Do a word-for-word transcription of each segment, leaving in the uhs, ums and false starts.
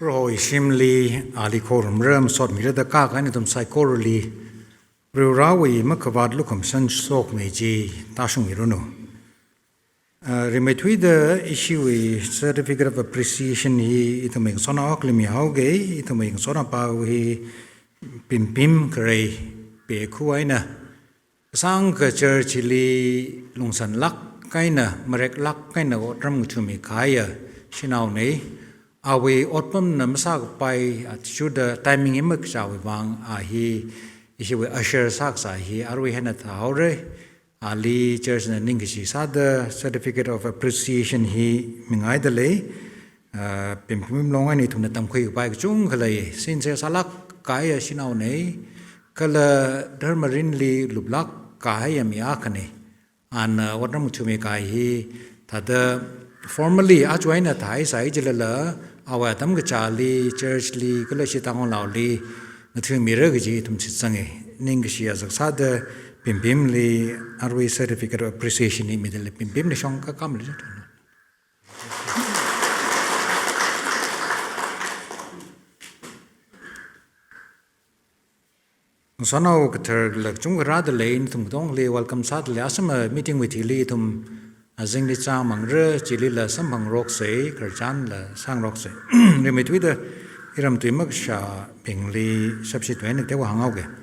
Prohowui shimli ali khorumra masotmira da kakahaina ithum saikorali Prohowui makhavāt lukhamashan shokmi chi tāshungmiranu. Ah, rimeithuida ishiwui Certificate of Appreciation hi ithumwui ngasotnao akhali mihaoga, ithumwui ngasotnaopāwui hi Pimpim Kharei pekhu eina kasāngkha church li lungsanlāk eina, mareklāk eina otram ngathami kahaiya shanaona. Awui otpamna masākapai athishurda timing hi makachāwui vang a hi ishiwui usher sākasā hi arui eina thāhaora. Ali church na ningkashi sāda Certificate of Appreciation hi mingaidalei. Ah, Pimpim Long eina ithumna tamkhuikapai kachungkha lei. Sincere sālāk kahaiya shanaona. Kala dharma mirinli luplāk kahaiya mi akhana. Ana otram ngathami kahai hi thāda formally aja eina thāhaisai jilala, awui atam kachāli, church li, kala ishi Tangkhul naoli ngathamira kaji ithum shitsanga. Ningkashi azak sāda Pimpimli arui Certificate of Appreciation hi midalei. Pimpimna shong kakamli. Ngasotnao kathar kala kachungkha rādalei, nathum katongli welcome sādalei. Asama meeting wui thili ithum azingli chāngmangra, chilila samphangroksa, khararchanla sāngaroksa. Rimeithuida iramtui makashābingli shapshi tuina tewa hānghaoga.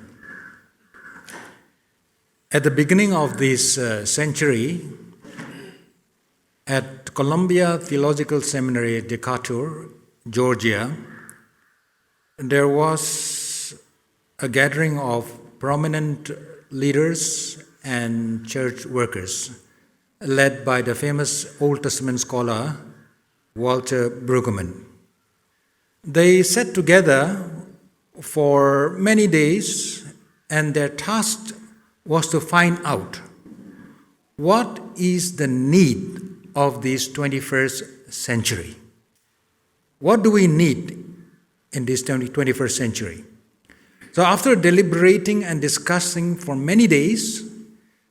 At the beginning of this, uh, century, at Columbia Theological Seminary, Decatur, Georgia, there was a gathering of prominent leaders and church workers, led by the famous Old Testament scholar Walter Brueggemann. They sat together for many days, and their task was to find out what is the need of this twenty-first century. What do we need in this twenty, twenty-first century? So, after deliberating and discussing for many days,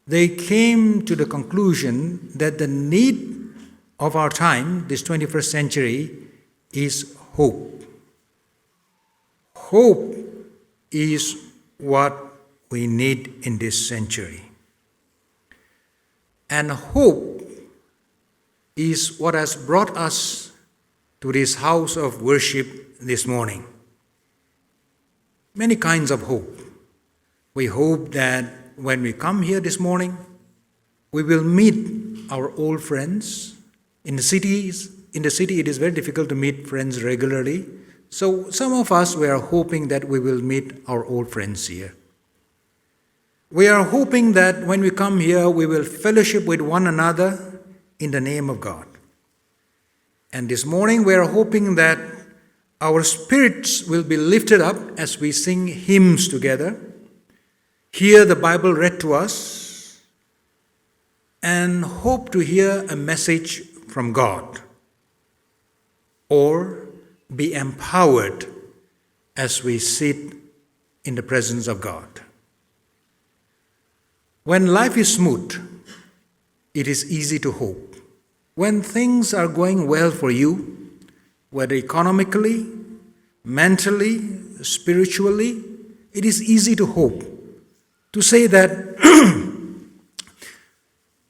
they came to the conclusion that the need of our time, this twenty-first century, is hope. Hope is what we need in this century. And hope is what has brought us to this house of worship this morning. Many kinds of hope. We hope that when we come here this morning, we will meet our old friends. In the cities, in the city, it is very difficult to meet friends regularly. So some of us, we are hoping that we will meet our old friends here. We are hoping that when we come here, we will fellowship with one another in the name of God. And this morning, we are hoping that our spirits will be lifted up as we sing hymns together, hear the Bible read to us, and hope to hear a message from God, or be empowered as we sit in the presence of God. When life is smooth, it is easy to hope. When things are going well for you, whether economically, mentally, spiritually, it is easy to hope, to say that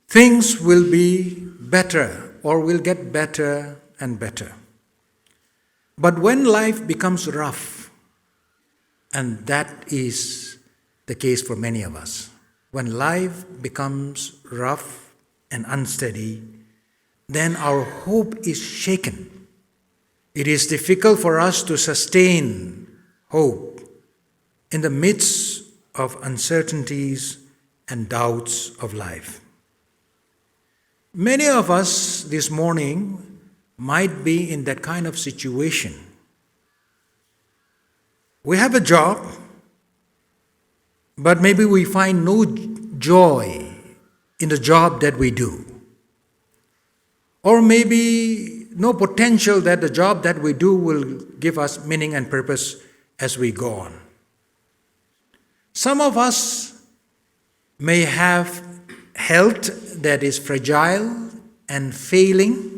things will be better or will get better and better. But when life becomes rough, and that is the case for many of us, when life becomes rough and unsteady, then our hope is shaken. It is difficult for us to sustain hope in the midst of uncertainties and doubts of life. Many of us this morning might be in that kind of situation. We have a job, but maybe we find no joy in the job that we do. Or maybe no potential that the job that we do will give us meaning and purpose as we go on. Some of us may have health that is fragile and failing.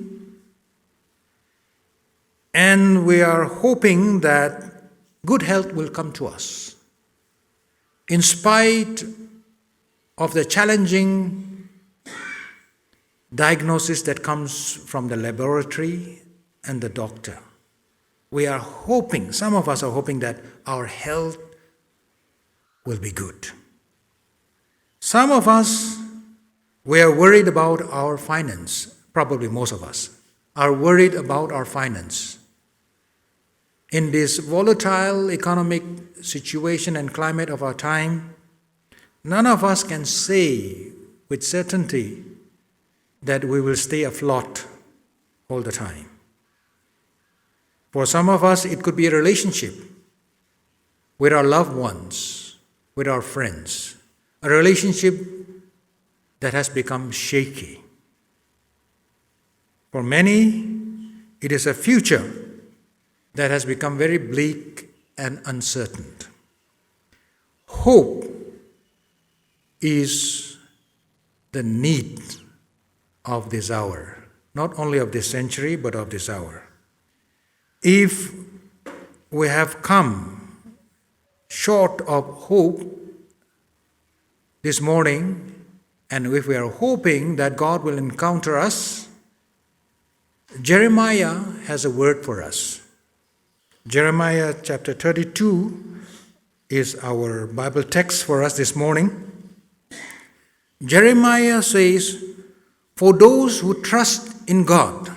And we are hoping that good health will come to us, in spite of the challenging diagnosis that comes from the laboratory and the doctor. We are hoping, some of us are hoping that our health will be good. Some of us, we are worried about our finance. Probably most of us are worried about our finance. In this volatile economic situation and climate of our time, none of us can say with certainty that we will stay afloat all the time. For some of us, it could be a relationship with our loved ones, with our friends, a relationship that has become shaky. For many, it is a future that has become very bleak and uncertain. Hope is the need of this hour, not only of this century, but of this hour. If we have come short of hope this morning, and if we are hoping that God will encounter us, Jeremiah has a word for us. Jeremiah chapter thirty-two is our Bible text for us this morning. Jeremiah says, "For those who trust in God,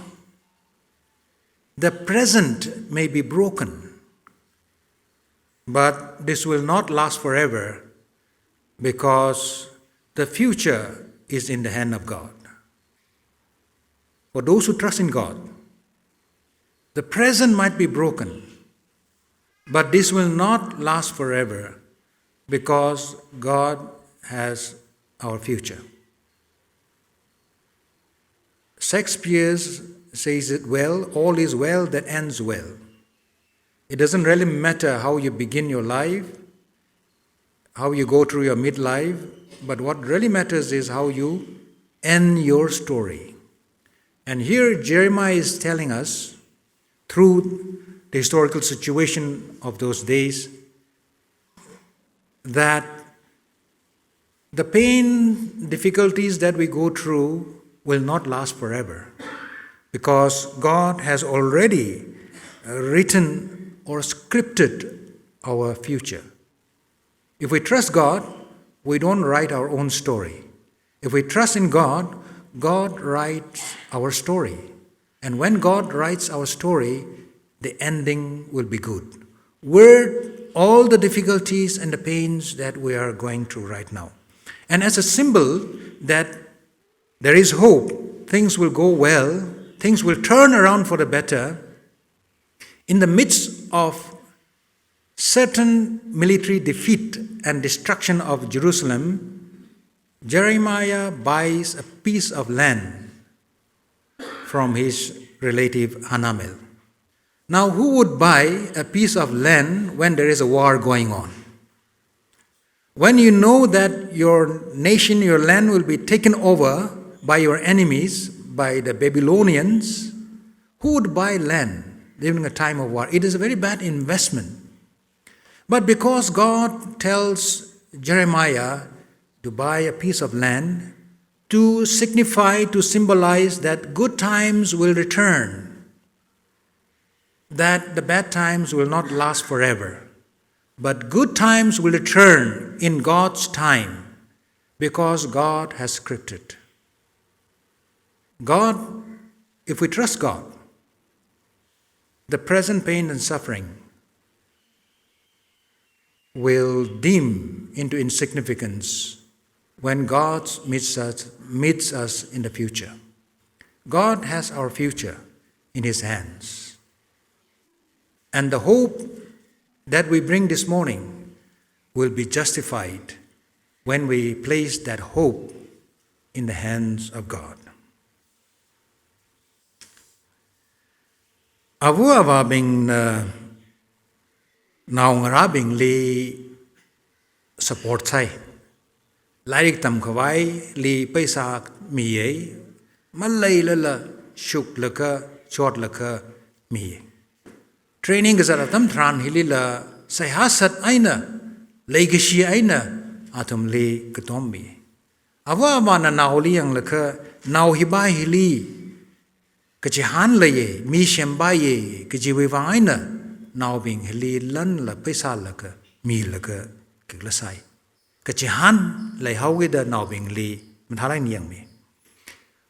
the present may be broken, but this will not last forever, because the future is in the hand of God." For those who trust in God, the present might be broken, but this will not last forever, because God has our future. Shakespeare says it well, "All is well that ends well." It doesn't really matter how you begin your life, how you go through your midlife, but what really matters is how you end your story. And here Jeremiah is telling us, through the historical situation of those days, that the pain, difficulties that we go through will not last forever, because God has already written or scripted our future. If we trust God, we don't write our own story. If we trust in God, God writes our story. And when God writes our story, the ending will be good, worth all the difficulties and the pains that we are going through right now. And as a symbol that there is hope, things will go well, things will turn around for the better, in the midst of certain military defeat and destruction of Jerusalem, Jeremiah buys a piece of land from his relative Hanamel. Now, who would buy a piece of land when there is a war going on? When you know that your nation, your land will be taken over by your enemies, by the Babylonians, who would buy land during a time of war? It is a very bad investment. But because God tells Jeremiah to buy a piece of land to signify, to symbolize that good times will return, that the bad times will not last forever, but good times will return in God's time, because God has scripted. God, if we trust God, the present pain and suffering will dim into insignificance when God meets us, meets us in the future. God has our future in His hands. And the hope that we bring this morning will be justified when we place that hope in the hands of God. Āva āvābingna naongarābingli support sāi. Lairik tamkhavaili paisa miya, maleilala shuklaga, chotlaga miya. training kazat atam tharan hilila seihā sat eina, leikashi eina athumli katommi. Ava avāna naoli yanglaga, nao hiva hili kachihān leiya, mi sempaiya kajiwui vang eina naobing hili lanla pheisā laga, milaga kiklasai. Kachihān leihaokida naobingli mathālāk eina yangmi.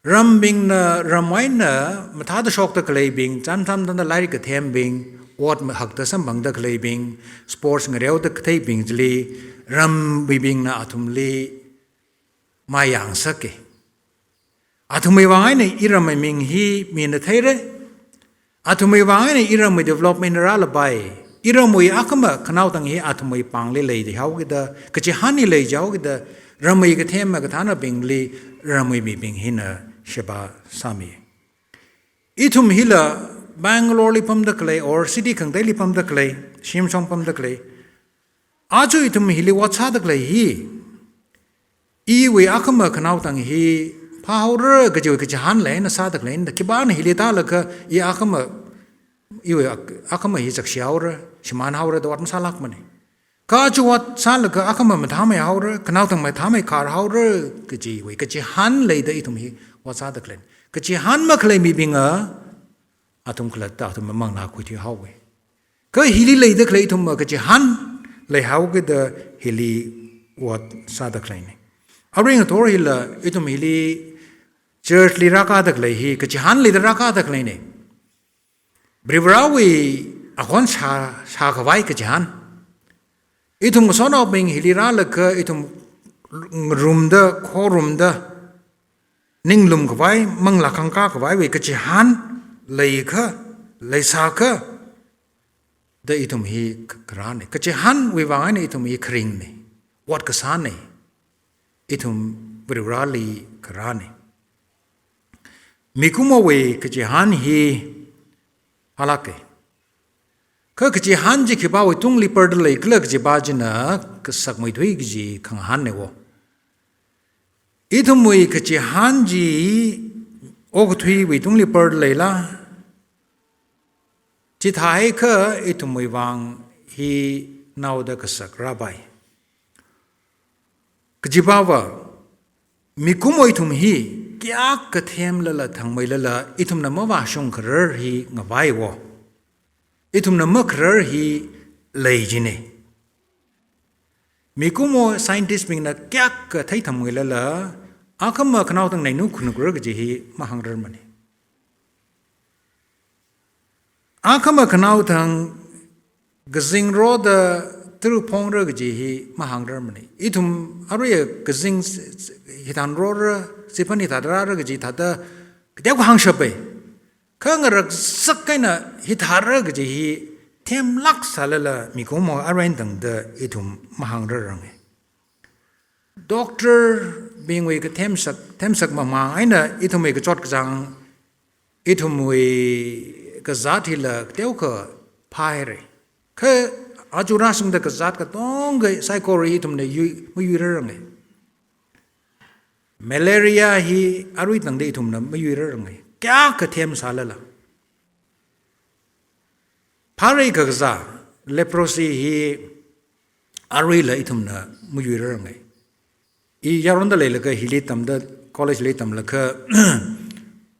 Rambingna, ram eina mathāda shokda khaleibing, chānjam tangda lairik kathembing, ot hakda samphangda khaleibing, sports ngareoda katheibing chili, ramwuibingna athumli mayāngasaka. Athumwui vang eina iramwui ming hi mina theira. Athumwui vang eina iramwui development rālapai. Iramwui akhama khanaotang hi athumwui pāngli leihaokida, kachihān hi leihaokida, ramwui kathem makathānabingli ramwui mibing hina sheba sāmi. Ithum hila Bangalore li pamda khalei or city khangateili pamda khalei, shimshong pamda khalei, aja ithum hili ot sāda khalei hi, iwui akhama khanaotang hi phāhaora kajiwui kachihān leina sāda khaleina, khipāna hili tālaga i akhama, iwui ak-, akhama hi chakshihaora, shimānhaora da ot masālākmana. Kha aja ot sālaga akhama mathāmeihaora, khanaotang mathāmeikharhaora kajiwui kachihān leida ithum hi ot sāda khaleina. Kachihān makhalei mibinga athum khalatta athum manglā khuithuihaowa. Kha hili leida khalei ithumva kachihān leihaokida hili ot sāda khaleina. Arui ngathor hila ithum hili church li rākāda khalei hi kachihān leida rākāda khaleina. Varivarawui akhon shā, shākhavai kachihān. Ithum ngasotnaobing hili rālaga ithum ngarumda, khorumda, ninglumkhavai, manglā khangkākhavaiwui kachihān leikha, leisākha da ithum hi kharāna. Kachihānwui vang eina ithum hi kharingna, ot kasāna. Ithum Varivarali kharāna. Mikumowui kachihān hi phālāka. Kha kachihān chi khipāwui tungli parda leikhala kajipa china kasakmeithui kaji khangahānna wo. Ithumwui kachihān chi okathuiwui tungli parda leila, chithāhaiakha ithumwui vang hi naoda kasak rāpai. Kajipava, mikumo ithum hi kayākha themlala thangmeilala ithumna mavāshung kharar hi ngavai wo. Ithumna makharar hi lei jina. Mikumo scientist bingna kayākha theithangmeilala, akhama khanaotang neinu khanukra kaji hi mahāngrarmana. Akhama khanaotang kazing roda tara phongra kaji hi mahāngrarmana. Ithum aruiya kazing s-, s-, hithān rora, siphan hithāda rāra kaji thāda kateokha hāngshapa. Kha ngaraksak eina hithāra kaji hi themlāk sālala mikumo arui eina tangda ithum mahāngrarranga. Doctor bingwui kathemsak, themsak mamang eina ithumwui kachot kachāng, ithumwui kazāt hila kateokha phāhaira. Kha aja rāshungda kazāt katonga saikora ithumna yui, mayuirarranga. Malaria hi arui tangda ithumna mayuirarranga. Kayākha them sālala. Phāra kakazā, leprosy hi aruila ithumna mayuirarranga. I yaronda leilaga hili tamda, college li tamlaga,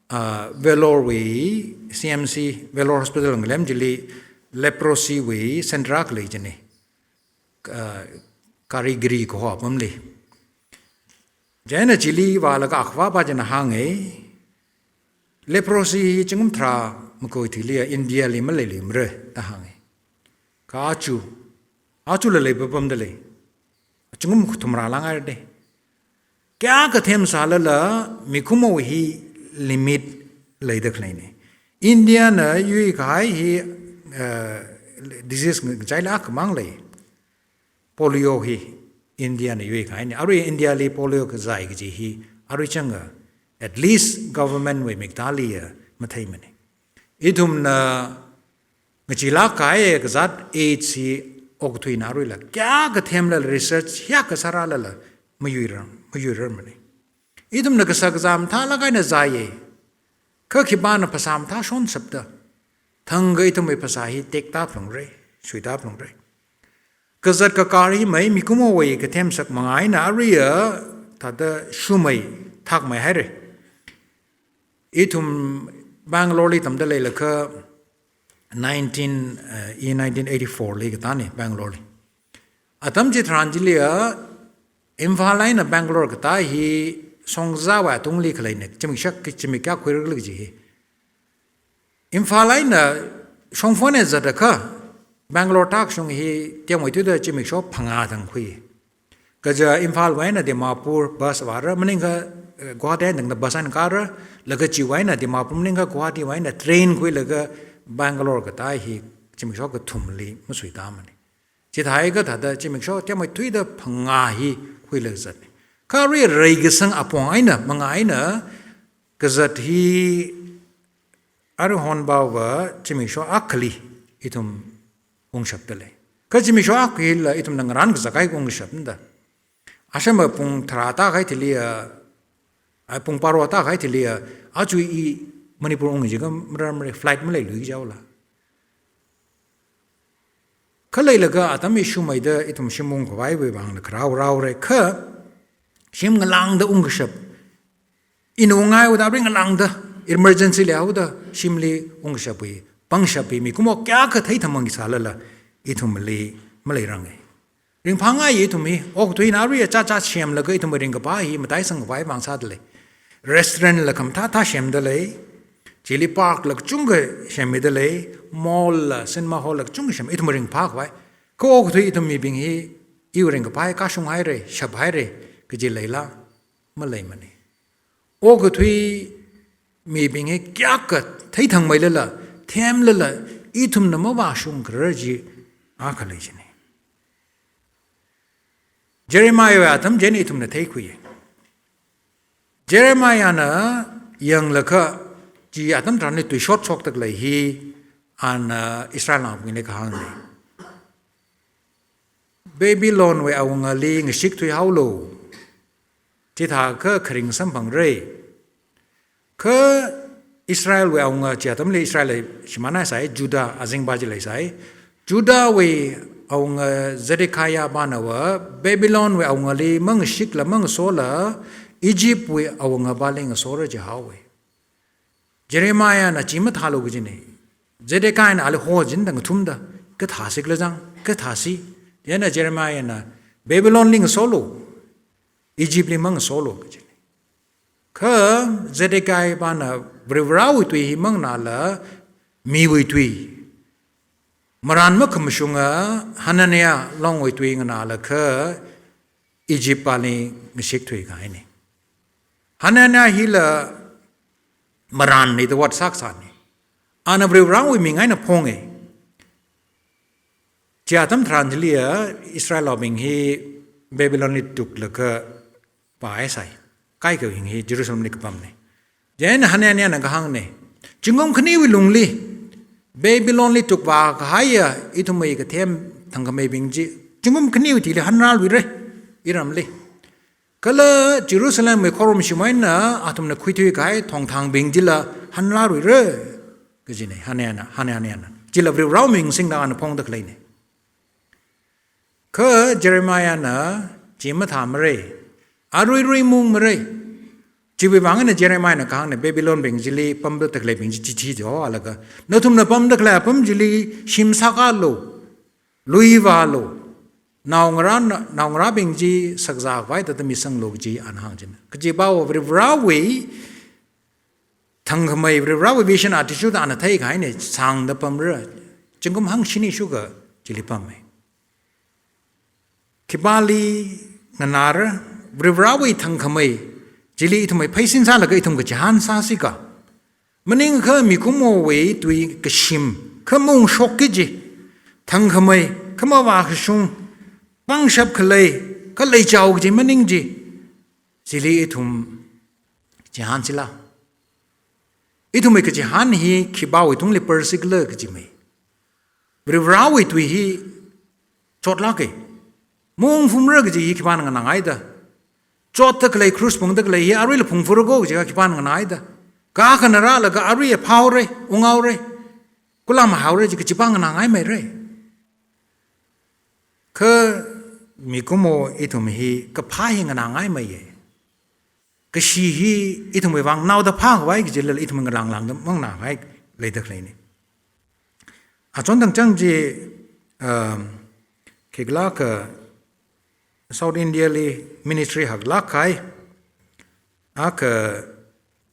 ah, Vellore wui C M C, Vellore Hospital ngalem chili leprosy wui centre akha lei jina. Ah, Karigiri kaho apamli. Chieina chili vālaga akhavāpa china hānga, leprosy hi zingkum tharā makhuithuili India li maleiluimara da hānga. Kha aja, ajala leipapamda lei. Zingkum kathum rālāngaira da. Kayākha them sālala mikumo hi limit leida khaleina. India na yuikahai hi, eh, disease ngachaila akhamang lei. Polio hi India na yuikahaina. Arui India li polio kazai kaji hi arui changa, at least government wui miktāliya matheimana. Ithumna ngacheelāk kahai kazāt AIDS hi okathuina aruila kayākha themlala research hiyākha sāralala mayuirar, mayuirarmana. Ithumna kasā kazā mathālāk eina zāya. Kha khipāna phasā mathāshon shapta, Thangkha ithumwui phasā hi tekta phalungra, suita phalungra. Kazat kakar hi mai mikumowui kathemsak manga eina aruiya thāda shumai thakmei haira. Ithum Bangalore li tamda leilakha nineteen, eh, i nineteen eighty-four li katāna Bangalore li. Atam chitharan chiliya Imphal eina Bangalore katā hi shongzāwui tungli khaleina, zimiksho, zimik kayākha khuirakhala kaji hi. Imphal eina shongfa eina zatakha Bangalore tākashung hi temwui tuida zimiksho phangā thang khui. Kaja Imphal wui eina Dimapur bus vāra, maningakha, eh, Guwahati eina tangda bus eina kāra, laga chiwui eina Dimapur maningakha Guwahati wui eina train khuilaga Bangalore katā hi zimiksho kathumli masuitāmana. Chithākha thāda zimiksho temwui tuida phangā hi khuilaga zatna. Kha arui reikasang apong eina, manga eina, kazat hi aruihon bawa zimiksho akhali ithum ungshapda lei. Kha zimiksho akhali ithumna ngarān kazak kahai ungshapna da. Ashama pung tharā tākahai thili, ah, ah, pung baro tākahai thili, ah, aja i Manipur ung jiakha maram re flight maleiluijihaola. Kha leilaga atam hi shumaida ithum shim ungkhavaiwui vangla kharao raora kha shim ngalāngda ungkashap. Ina ungngaihaoda arui ngalāngda emergency leihaoda shimli ungkashapwui, pangshapwui mikumo kayākha theithangmang sālala ithumli maleiranga. Ringphāngai ithum hi, okathuina aruiya chāchā semlaga ithumwui ringkaphā hi mataisangkhavai vang sāda lei. Restaurant la khamathā thā semda lei. Chili park la kachungkha semmida lei. Mall la, cinema hall la kachungkha sem, ithumwui ringphākhavai. Kha okathui ithum mibing hi, iwui ringkaphā hi kashung haira, shap haira, kaji leila, maleimana. Okathui mibing hi kayākha theithangmeilala, themlala, ithumna mavāshungkharar chi akha lei china. Jeremiahwui atam chieina ithumna theikhuiya. Jeremiahna yanglakha chi atam tharanli tuishot shokda khalei hi ana Israelnaobingli kahāngna. Babylonwui awungali ngashik thuihaolu. Chithākha kharing samphangra. Kha Israelwui awunga, chi atamli Israel shimānhaisai, Judah azingva chi leisai. Judahwui awunga Zedekiah pānava Babylonwui awungali mangashikla mangasola, Egyptwui awungavali ngasora jihaowa. Jeremiahna chi mathālu kajina. Zedekiahna ali hojinda ngathumda, kathāsi khala jang, kathāsi. Chieina Jeremiahna Babylonli ngasolu, Egyptli mangasolu kajina. Kha Zedekiah pāna Varivarāwui tui hi manganāla miwui tui, marān makhamashunga Hananiah longwui tui nganālakha Egyptpali ngashik thuikahaina. Hananiah hila marānna da ot sākasāna. Ana Varivarāwui ming eina phonga. Chi atam tharan chiliya Israelnaobing hi Babylonli tuklaga pāhaisai. Kaikha hing hi Jerusalemli kapamna. Chieina Hananiahna kahāngna. Zingkum khaniwui lungli Babylonli tukvākahaiya ithumwui kathem thangkhameibing chi zingkum khaniwui thili hanrāluira, iramli. Kala Jerusalemwui khorumshimwui eina athumna khuithuikahai thongthāngbing chila hanrāluira kajina, Hananiahna, Hananiahna. Chila Varivarāwui ming singda ana phongda khaleina. Kha Jeremiahna chi mathāmara. Aruirui maungmara. Chiwui vang eina Jeremiahna kahāngna Babylonbing chili pamda khaleibing chi chithi jo alaga. Nathumna pamda khalei apam chili shim sākalu. Lui vālu. Naongarā, naongarābing chi sakzākhavai thāda misanglu kaji ana hāngchina. Kajiva Varivarāwui thangkhamei, Varivarāwui vision attitude ana theikahaina, sāngda pamra. Zingkum hangshini shuka chili pama. Khipāli nganāra, Varivarāwui thangkhamei chili ithumwui pheisin sālaga ithum kachihān sāsi kha. Maningakha mikumowui tui kashim, kha maungshokki kaji, thangkhamei, kha mavākashung, pangshap khalei, kha leichao kaji maning chi, chili ithum chihānsila. Ithumwui kachihān hi khipāwui tungli persi khala kajimei. Varivarāwui tui hi chotlāka. Maungphumra kaji hi khipāna nganāngaida. Chotda khalei, krus phungda khalei hi aruila phungphura ko kaji khipāna nganāngaida. Kha khanarālaga arui phāhaora, unghaora. Kula mahaora ji kachipa nganāngaimeira. Kha mikumo ithum hi kaphā hi nganāngaimeiya. Kashi hi ithumwui vang naoda phākhavai kajilala ithum ngalanglangda manganāngai leida khaleina. Achon tangchang chi, um, khikhala kha South India li ministry haklāk kahai, akha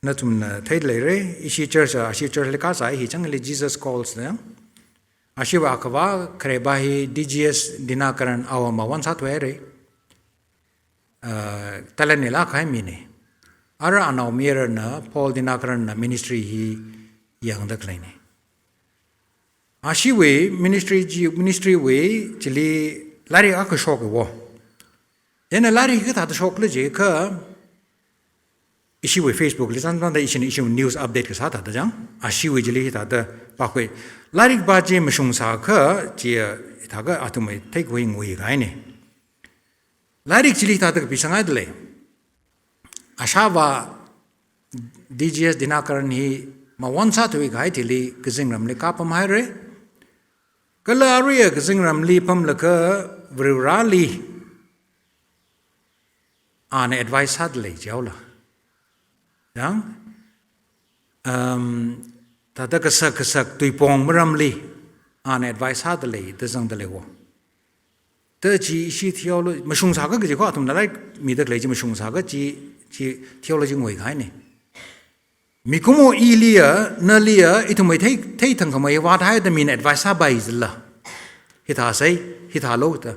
nathumna theida leira, ishi church a, ishi church li kasā hi changli Jesus Calls na. Ashiva akhava khareba hi D G S Dinakaran awo mawon sāthuihaira. Uh, talent leilāk kahai mina. Ara anaomayarana Paul Dinakaran na ministry hi yangda khaleina. Ashiwui ministry chi, ministry wui chili lairik akha shoka wo. Chieina lairik kathāda shokla jiakha, ishiwui Facebook li zangzangda ishina ishiwui news update kasā thāda chang. Ashiwui chili thāda pākhui. Lairik pā chi mashungsākha chi, thākha athumwui theikhui nguikahaina. Lairik chili thāda kapisanghaida lei. Ashāvā D G S Dinakaran hi mawon sāthuikahai thili kazingramli kapamhaira. Kala aruiya kazingramli pamlaga Varivarali ana advice sāda lei jihaola. Yang, um, thāda kasak kasak tuipong maramli ana advice sāda lei, da zangda lei wo. Da chi ishi theology, mashungsākha kaji kho athumna lairik mida khalei chi mashungsākha chi, chi theology nguikahaina. Mikumo iliya, naliya, ithumwui thei, theithangkhamei vāthaida mina advice sāpai jila. Hithāsei, hithālu da.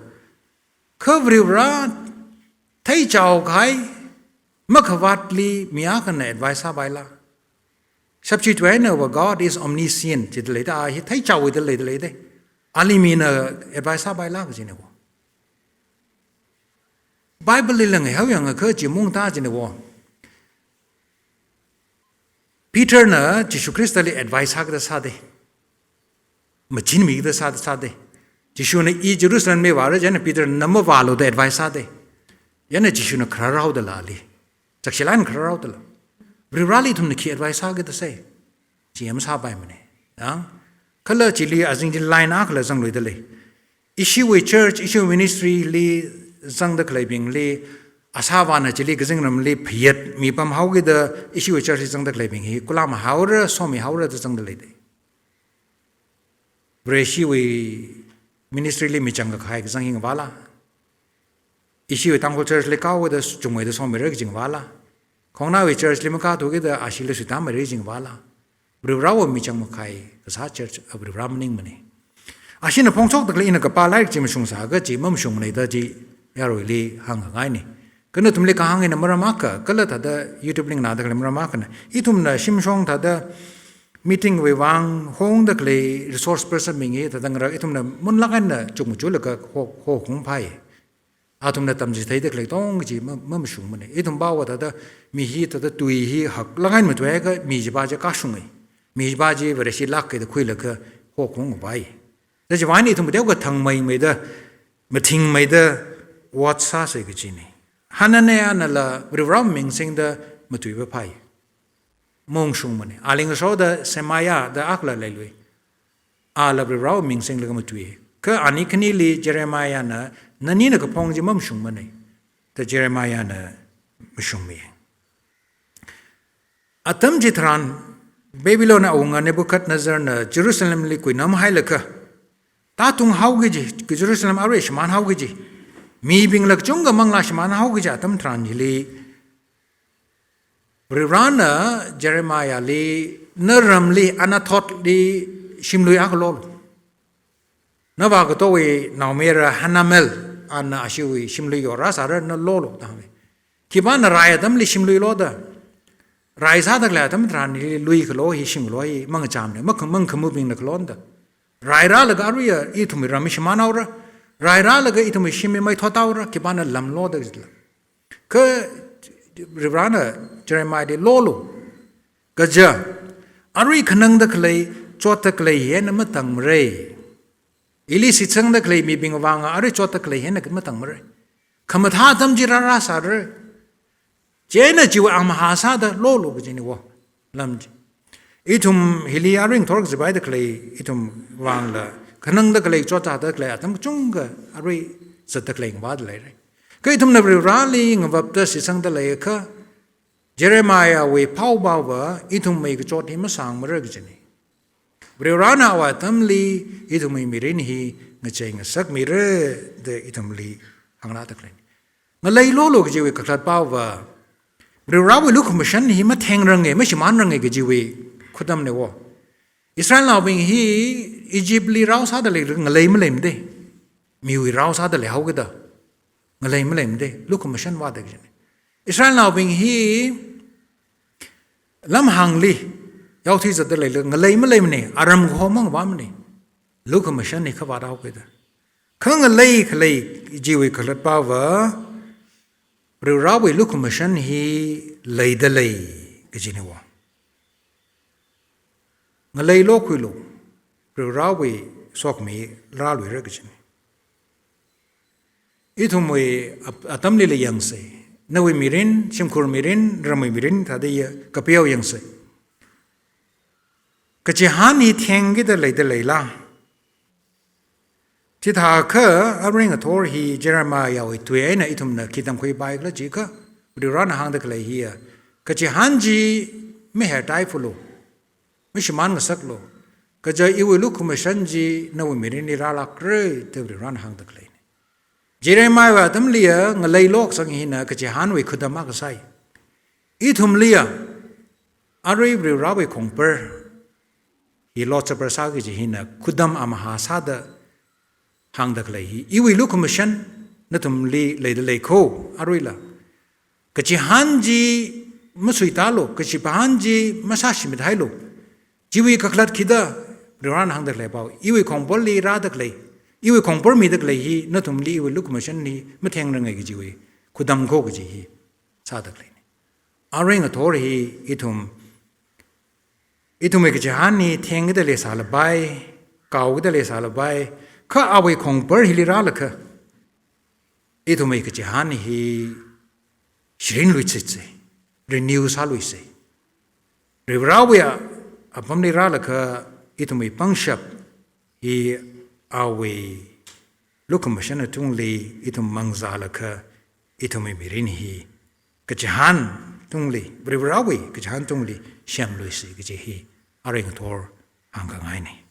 Kha Varivara theichaokahai, makhavātli mi akhana advice sāpaila. Shapshi tuina va God is omniscient, jida leida, a hi theichaoda leida leida. Ali mina advice sāpaila kajina wo. Bible li lang hao yangakha chi mungta jina wo. Peter na Jishu Khristali advice sākada sāda. Machinmikada sāda sāda. Jishuna i Jerusalem li vāra, chieina Peter na mavālu da advice sāda. Chieina Jishuna khararhaoda lei ali. Chakshilāk eina khararhaoda lei. Varivarali ithumna khi advice sākada sai. Chi masāpaimana. Yang, kala chili azing chi line akhala zangluida lei. Ishiwui church, ishiwui ministry li zangda khaleibingli, ashāvāna chili kazingramli phayet mipamhaokida, ishiwui church li zangda khaleibing hi kula mahaora, somihaora da zangda leida. Vareshiwui ministry li michang kakahai kazang hi ngavāla. Ishiwui Tangkhul church li kaoda chungmeida somira kaji ngavāla. Khongnaowui church li makathuakida ashili suitāmeira kaji ngavāla. Varivarawui michang makahai kasā church, a Varivara maningmana. Ashina phongshokda khalei ina kapā lairik chi mashungsākha chi mamashungmana da chi yaruili hāngkhangaina. Kha nathumli kahāng eina maram akha, kala thāda YouTube li nganāda khalei maram akhana. Ithumna shimshong thāda meeting wui vang hongda khalei resource person bing hi thāda ngarak ithumna munlāk eina chukmajalaga ho, hokhungpai. Athumna tamchitheida khalei tong chi ma, mamashungmana. Ithum pāva thāda mi hi thāda tui hi haklāk eina matuiakha mi chiva chi kashunga. Mi chiva chi Vareshi lākkida khuilaga hokhungpai. Da chiva eina ithum teokha thangmeimeida, mathingmeida, ot sāsei kajina. Hananianala Varivara ming singda matuipapai. Maungshungmana. Aling soda Shemaiah da akhala leilui. Ala Varivara ming singlaga matui. Kha ani khanili Jeremiahna, nanina kaphong chi mamashungmana. Da Jeremiahna mashungmi. Atam chitharan Babylon awunga Nebuchadnezzarna Jerusalemli kuinamhailaga, tātunghaoki kaji, Jerusalem arui shimānhaoki kaji, mibingla kachungkha manglā shimānhaoki kaji atam tharan hili, Varivarana Jeremiahli, naramli, Anathothli shimlui akha lolu. Navākatowui naomayara Hanamel, ana ashiwui shimlui yorāsāra, na lolu da hānga. Khipāna rai atamli shimlui loda. Rai sāda khalei atam tharan hili lui khalo hi shim khalo hi mangachāmana, makha, mangkhamabingna khalonda. Rairālaga aruiya ithumwui ram hi shimānhaora. Rairālaga ithumwui shim hi maithothaora, khipāna lamloda kajila. Kha Varivarana Jeremiahli lolu. Kaja, arui khanangda khalei, chotda khalei hi eina matangmara. Ili shitsangda khalei mibing vānga arui chotda khalei hi eina matangmara. Khamathā atam chi rārāsāra. Chieina chiwui angmahā sāda lolu kajina wo. Lam chi. Ithum hili arui ngathor kajipaida khalei, ithum vangla, khanangda khalei, chotchāda khalei, atam kachungkha arui zatda khalei ngavāda leira. Kha ithumna Varivarali ngavapta shitsangda leiakha, Jeremiahwui phaopava, ithumwui kachot hi masāngmara kajina. Varivarana awui atamli, ithumwui mirin hi ngachei ngasakmira da ithumli hāngrāda khalei. Ngaleilolo kajiwui kakhalatpava, Varivarawui lukhamashan hi mathengranga, mashimānranga kajiwui khudamna wo. Israelnaobing hi Egyptli rao sāda leilakha ngalei maleimada. Miwui rao sāda leihaokida. Ngalei maleimada. Lukhamashan vāda kajina. Israelnaobing hi lamhāngli yaothui zatda leilakha ngalei maleimana, aram kahomang vāmana. Lukhamashan hi khavāt haokida. Kha ngalei khalei kajiwui kakhalatpava, Varivarawui lukhamashan hi leida lei kajina wo. Ngaleilo khuilo, Varivarawui sokhami rāluira kajina. Ithumwui ap-, atamlila yangsa, nawui mirin, shimkhur mirin, ramwui mirin thāda ya, kapeo yangsa. Kachihān hi thengkida leida leila? Chithākha arui ngathor hi Jeremiahwui tui eina ithumna khi tamkhuipaikhala jiakha, Varivarana hāngda khalei hiya, kachihān chi mahertai fulo, mashimān ngasaklo, kaja iwui lukhamashan chi nawui mirinli rālākra da Varivarana hāngda khaleina. Jeremiahwui atamliya ngaleilo kasang hina kachihānwui khudam akha sāi. Ithumliya, arui Varivarawui khongpar hi Lord's Supper sā kaji hina khudam amahā sāda hāngda khalei hi, iwui lukhamashan nathumli leida lei kho, aruila. Kachihān chi masuitālo, kachihān chi masāshimithailu. Chiwui kakhalat khida, Varivarana hāngda khalei pao, iwui khongparli rāda khalei, iwui khongpar mida khalei hi, nathumli iwui lukhamashan hi mathengranga kajiwui khudam kho kaji hi sāda khaleina. Arui ngathor hi ithum, ithumwui kachihān hi thengkida leisālapai, kaokida leisālapai, kha awui khongpar hili rālaga, ithumwui kachihān hi shirinluishitsa, renew sāluisa. Varivarawui a-, apamli rālaga ithumwui pangshap hi awui lukhamashan atungli ithum mangzālaga, ithumwui mirin hi kachihān tungli, Varivarawui kachihān tungli semluisa kaji hi arui ngathor hāngkhangaina.